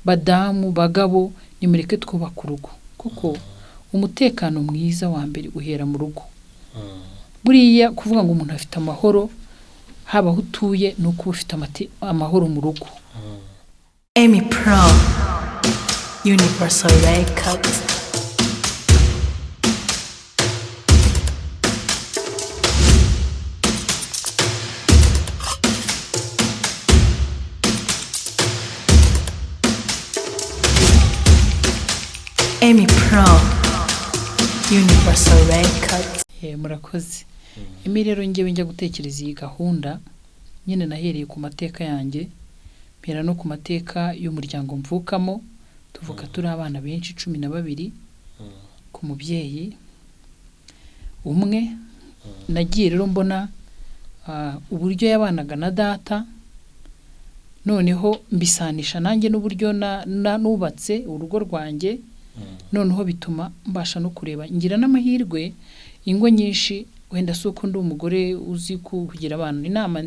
Badamu, bagabo, nimureke twubake urugo, kuko umutekano mwiza wa mbere uhera mu rugo. Buriya kuvuga ngo umuntu afite amahoro haba aho utuye, ni uko uba ufite amahoro mu rugo. Amy Pro, Universal Records. Amy Pro, Universal Records. Murakoze. Emi rero, njyewe njya gutekereza iyi gahunda nyine, nahereye ku mateka yanjye, mpera no ku mateka y'umuryango mvukamo. Tuvuka turi abana benshi, 12 ku mubyeyi umwe. Nagiye rero mbona uburyo yabanaga na data, noneho mbisanisha nanjye n'uburyo nubatse urugo rwanjye. Noneho bituma mbasha no kureba, ngira n'amahirwe, ingo nyinshi. Wenda si uko ndi umugore uzi kugira abantu inama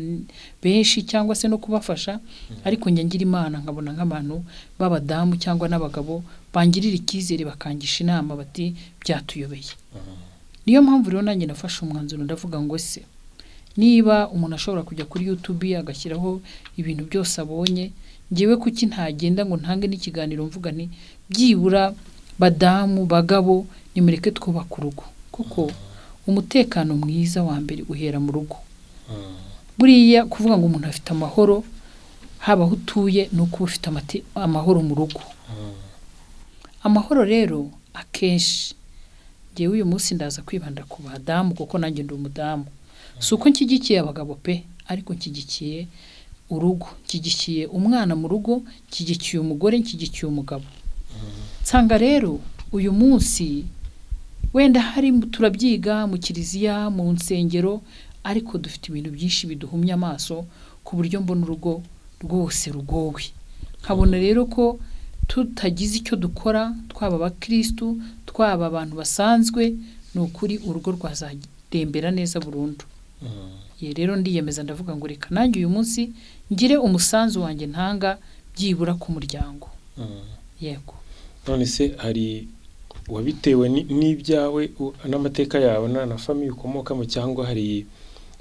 benshi cyangwa se no kubafasha, ariko njya ngira Imana nkabona nk'abantu b'abadamu cyangwa n'abagabo bangirira icyizere, bakangisha inama bati byatuyobeye. Niyo mpamvu rero nanjye nafashe umwanzuro, ndavuga ngo se niba umuntu ashobora kujya kuri YouTube agashyiraho ibintu byose abonye, ngewe kuki ntagenda ngo ntange n'ikiganiro mvuga nti byibura badamu, bagabo, nimureke twubake urugo, kuko umutekano mwiza wa mbere uhera mu rugo. Buriya kuvuga ngo umuntu afite amahoro haba aho utuye, ni uko uba ufite amahoro mu rugo. Amahoro rero akenshi, ngewe uyu munsi ndaza kwibanda ku badamu kuko nanjye ndi umudamu. Si uko nshyigikiye abagabo pe, ariko nshyigikiye urugo, nshyigikiye umwana mu rugo, nshyigikiye umugore, nshyigikiye umugabo. Nsanga rero uyu munsi wenda hari turabyiga mu kiliziya, mu nsengero, ariko dufite ibintu byinshi biduhumya amaso ku buryo mbona urugo rwose rugowe. Nkabona rero ko tutagize icyo dukora, twaba abakirisitu, twaba abantu basanzwe, ni ukuri urugo rwazarembera neza burundu. Ye rero ndiyemeza, ndavuga ngo reka nanjye uyu munsi ngire umusanzu wanjye ntanga byibura ku muryango. Yego. None se hari wabitewe n'ibyawe n'amateka yawe na famille ukomokamo, cyangwa hari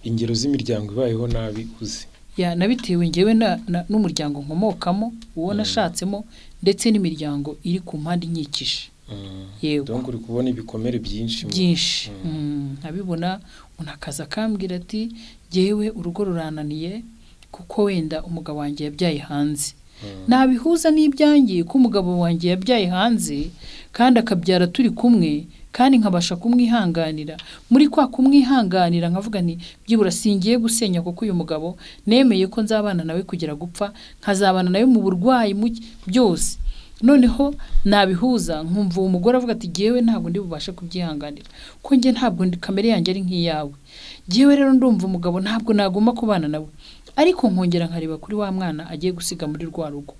ingero z'imiryango ibayeho nabi uzi? Ya, nabitewe ngewe n'umuryango nkomokamo, uwo nashatsemo, ndetse n'imiryango iri ku mpande inkikije. Yego. Donc uri kubona ibikomere byinshi Byinshi. Nkabibona, umuntu akaza akambwira ati jyewe urugo rurananiye kuko wenda umugabo wanjye yabyaye hanze. Nabihuza n'ibyanjye ko umugabo wanjye yabyaye hanze kandi akabyara turi kumwe, kandi nkabasha kumwihanganira. Muri kwa kumwihanganira nkavuga nti byibura singiye gusenya, kuko uyu mugabo nemeye ko nzabana nawe kugera gupfa, nkazabana nawe mu burwayi, mu byose. Noneho nabihuza nkumva uwo mugore avuga ati jyewe ntabwo ndi bubashe kubyihanganira, ko njye ntabwo kamere yanjye ari nk'iyawe, jyewe rero ndumva umugabo ntabwo nagomba kubana nawe. Ariko nkongera nkareba kuri wa mwana agiye gusiga muri rwa rugo.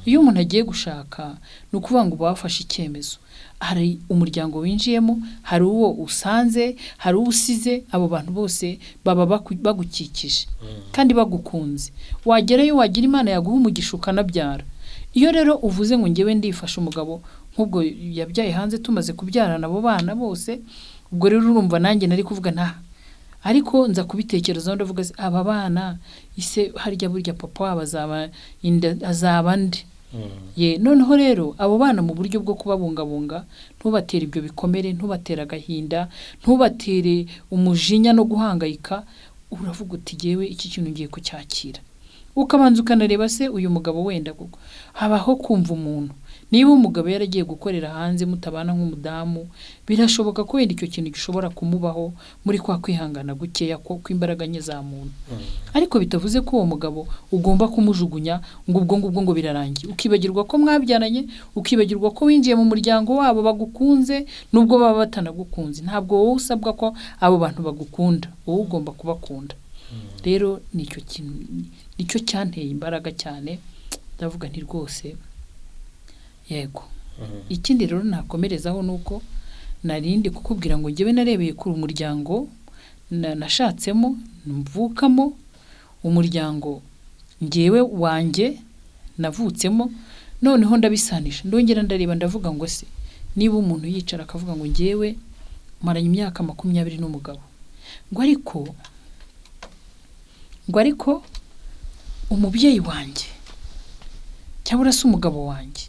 Iyo umuntu agiye gushaka, ni ukuvuga ngo uba wafashe icyemezo, hari umuryango winjiyemo, hari uwo usanze, hari uwo usize. Abo bantu bose baba bagukikije kandi bagukunze. Wagerayo, wagira Imana yaguha umugisha ukanabyara. Iyo rero uvuze ngo ngewe ndifashe, umugabo nk'ubwo yabyaye hanze, tumaze kubyarana abo bana bose, ubwo rero urumva nanjye nari kuvuga nta, ariko nza kubitekerezaho, ndavuga se aba bana ise harya burya papa wabo azaba inda, azaba nde? Ye, noneho rero abo bana, mu buryo bwo kubabungabunga, ntubatere ibyo bikomere, ntubatere agahinda, ntubatere umujinya no guhangayika, uravuga uti jyewe iki kintu ngiye kucyakira. Ukabanza ukanareba se uyu mugabo wenda, kuko habaho kumva umuntu, niba umugabo yaragiye gukorera hanze mutabana nk'umudamu, birashoboka ko wenda icyo kintu gishobora kumubaho muri kwa kwihangana gukeya ko kw'imbaraga nke za muntu. Ariko bitavuze ko uwo mugabo ugomba kumujugunya ngo ubwo ngubwo ngo birarangiye, ukibagirwa ko mwabyaranye, ukibagirwa ko winjiye mu muryango wabo bagukunze, nubwo baba batanagukunze. Ntabwo wowe usabwa ko abo bantu bagukunda, wowe ugomba kubakunda. Rero nicyo kintu nicyo cyanteye imbaraga cyane, ndavuga nti rwose yego. Ikindi rero nakomerezaho ni uko narindi kukubwira ngo njyewe narebeye kuri umuryango nashatsemo, mvukamo, umuryango njyewe wanjye navutsemo. Noneho ndabisanisha, ndongera ndareba, ndavuga ngo se niba umuntu yicara akavuga ngo njyewe maranye imyaka 20 n'umugabo, ngo ariko umubyeyi wanjye cyangwa se umugabo wanjye,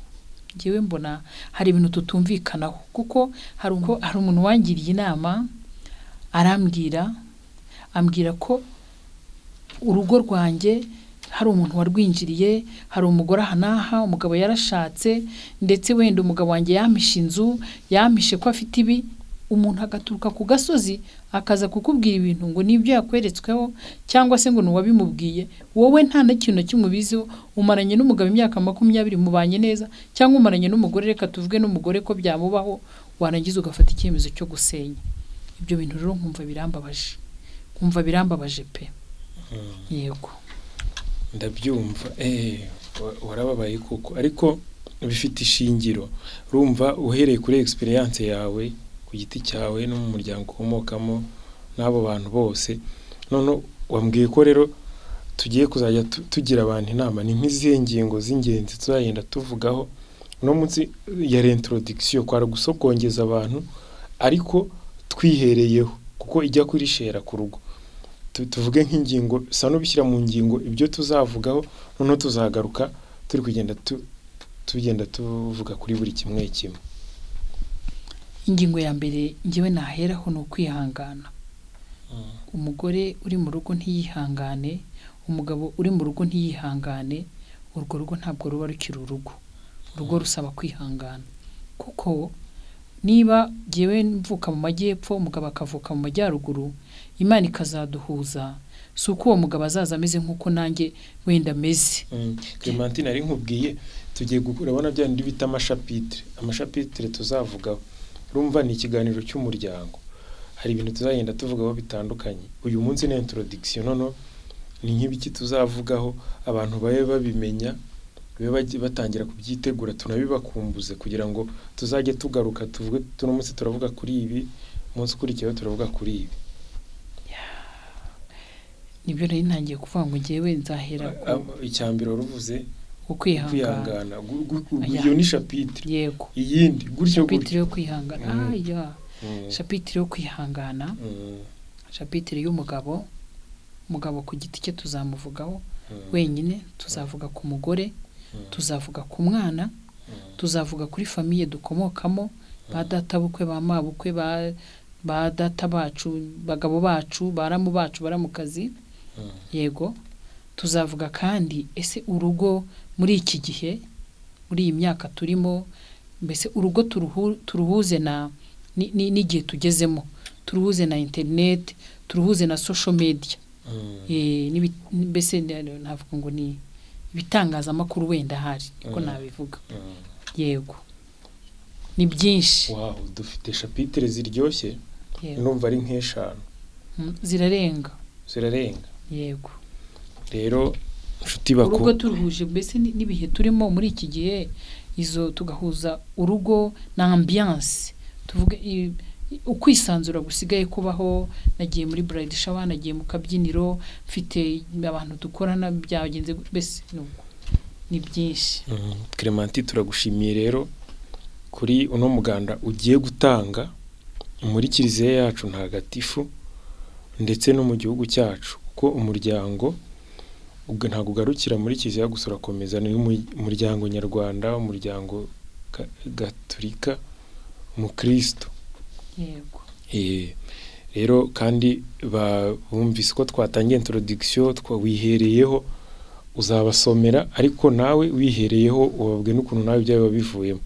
njyewe mbona hari ibintu tutumvikanaho, kuko hari umuntu wangiriye inama, arambwira, ambwira ko urugo rwanjye hari umuntu warwinjiriye, hari umugore aha n'aha, umugabo yarashatse, ndetse wenda umugabo wanjye yampishe inzu, yampishe ko afite ibi. Umuntu agaturuka ku gasozi akaza kukubwira ibintu ngo nibyo yakweretsweho, cyangwa se ngo ni uwabimubwiye, wowe nta na kintu na kimwe ubiziho. Umaranye n'umugabo imyaka 20, mubanye neza, cyangwa umaranye n'umugore, reka tuvuge n'umugore ko byamubaho, warangiza ugafata icyemezo cyo gusenya. Ibyo bintu rero nkumva birambabaje, nkumva birambabaje pe. Yego. Ndabyumva, warababaye koko, ariko bifite ishingiro. Urumva, uhereye kuri experience yawe ku giti cyawe no mu muryango ukomokamo n'abo bantu bose, none wambwiye ko rero tugiye kuzajya tugira abantu inama. Ni nk'izihe ngingo z'ingenzi tuzagenda tuvugaho? Uno munsi ya introduction kwari gusogongeza abantu, ariko twihereyeho kuko ijya kuri shera ku rugo. Tuvuge nk'ingingo, sa n'ubishyira mu ngingo ibyo tuzavugaho, noneho tuzagaruka turi kugenda tugenda tuvuga kuri buri kimwe kimwe. Ingingo ya mbere ngewe naheraho ni ukwihangana. Umugore uri mu rugo ntiyihangane, umugabo uri mu rugo ntiyihangane, urwo rugo ntabwo ruba rukiri urugo. Urugo rusaba kwihangana, kuko niba ngewe mvuka mu majyepfo, umugabo akavuka mu majyaruguru, Imana ikazaduhuza, si uko uwo mugabo azaza ameze nk'uko nanjye wenda ameze. Clementine, ari nkubwiye, tugiye urabona bya bindi bita amachapitre, amachapitre tuzavugaho. Urumva ni ikiganiro cy'umuryango, hari ibintu tuzagenda tuvugaho bitandukanye. Uyu munsi ni introduction, noneho ni nk'ibiki tuzavugaho abantu babe babimenya, babe batangira kubyitegura, tunabibakumbuze kugira ngo tuzajye tugaruka tuvuge tuno munsi turavuga kuri ibi, umunsi ukurikiyeho turavuga kuri ibi. Nibyo nari ntangiye kuvuga ngo ngewe nzahera ku Icya mbere waruvuze ku kwihangana. Kwihangana. Aya. Iyo ni chapitre. Yego. Iyindi gutyo Chapitre gutyo. yo kwihangana. Aya, chapitre yo kwihangana, chapitre y'umugabo, umugabo ku giti cye tuzamuvugaho wenyine, tuzavuga ku mugore, tuzavuga ku mwana, tuzavuga kuri famille dukomokamo, ba data bukwe, ba mabukwe, ba data bacu, bagabo bacu, baramu bacu, baramukazi. Yego, tuzavuga kandi ese urugo muri iki gihe, muri iyi myaka turimo, mbese urugo turuhuze na n'igihe tugezemo, turuhuze na interineti, turuhuze na social media. Mbese navuga ngo ni ibitangazamakuru wenda ahari niko nabivuga. Yego, ni byinshi. Wow, dufite chapitre ziryoshye. Yego. Numva ari nk'eshanu. Zirarenga. Zirarenga. Yego. Rero inshuti Urugo baku turuhuje mbese n'ibihe turimo muri iki gihe, izo tugahuza urugo na ambiance, tuvuge ukwisanzura gusigaye kubaho. Nagiye muri bridal shower, nagiye mu kabyiniro, mfite abantu dukorana, byagenze mbese nuko ni byinshi. Clementine, turagushimiye rero kuri uno muganda ugiye gutanga muri kiliziya yacu ntagatifu ndetse no mu gihugu cyacu, kuko umuryango ntabwo ugarukira muri kiliziya gusa, urakomeza, ni umuryango nyarwanda, umuryango gaturika, umukristo. Yego. Rero kandi bumvise ko twatangiye introduction, wihereyeho uzabasomera, ariko nawe wihereyeho ubabwe n'ukuntu nawe ibyawe bivuyemo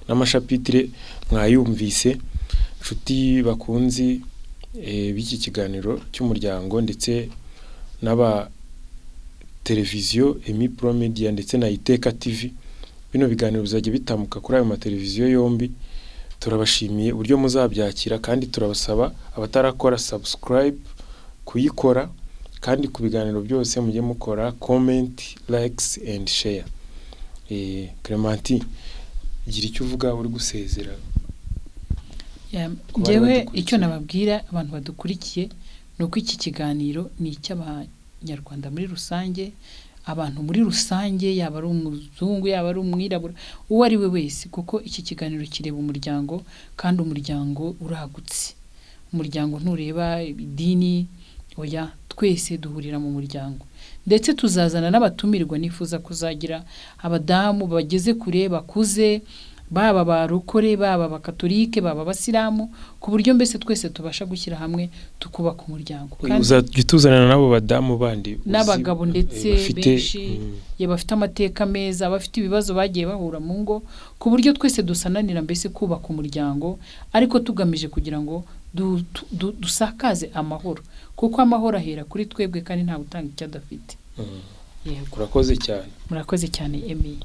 n'amachapitre mwayumvise. Inshuti bakunzi b'iki kiganiro cy'umuryango ndetse n'aba televiziyo Emi Pro Media ndetse na Iteka TV, bino biganiro bizajya bitambuka kuri ayo mateleviziyo yombi. Turabashimiye uburyo muzabyakira, kandi turabasaba abatarakora subscribe kuyikora, kandi ku biganiro byose mujye mukora comment, likes and share. Clementine, gira icyo uvuga uri gusezera ku bari Njyewe badukurikiye. Icyo nababwira abantu badukurikiye ni uko iki kiganiro ni icy'Abanyarwanda muri rusange. abantu muri rusange, yaba ari umuzungu, yaba ari umwirabura, uwo ari we wese, kuko iki kiganiro kireba umuryango, kandi umuryango uragutse. Umuryango ntureba idini, oya, twese duhurira mu muryango. Ndetse tuzazana n'abatumirwa, nifuza kuzagira abadamu bageze kure, bakuze, baba abarokore, baba abakatolike, baba abasilamu, ku buryo mbese twese tubasha gushyira hamwe tukubaka umuryango. Kandi Uzajya utuzanana n'abo badamu bandi n'abagabo ndetse bafite benshi bafite amateka meza, bafite ibibazo bagiye bahura mu ngo, ku buryo twese dusananira mbese kubaka umuryango, ariko tugamije kugira ngo dusakaze amahoro, kuko amahoro ahera kuri twebwe, kandi ntawe utanga icyo adafite. Yego. Urakoze cyane. Murakoze cyane, Emmy.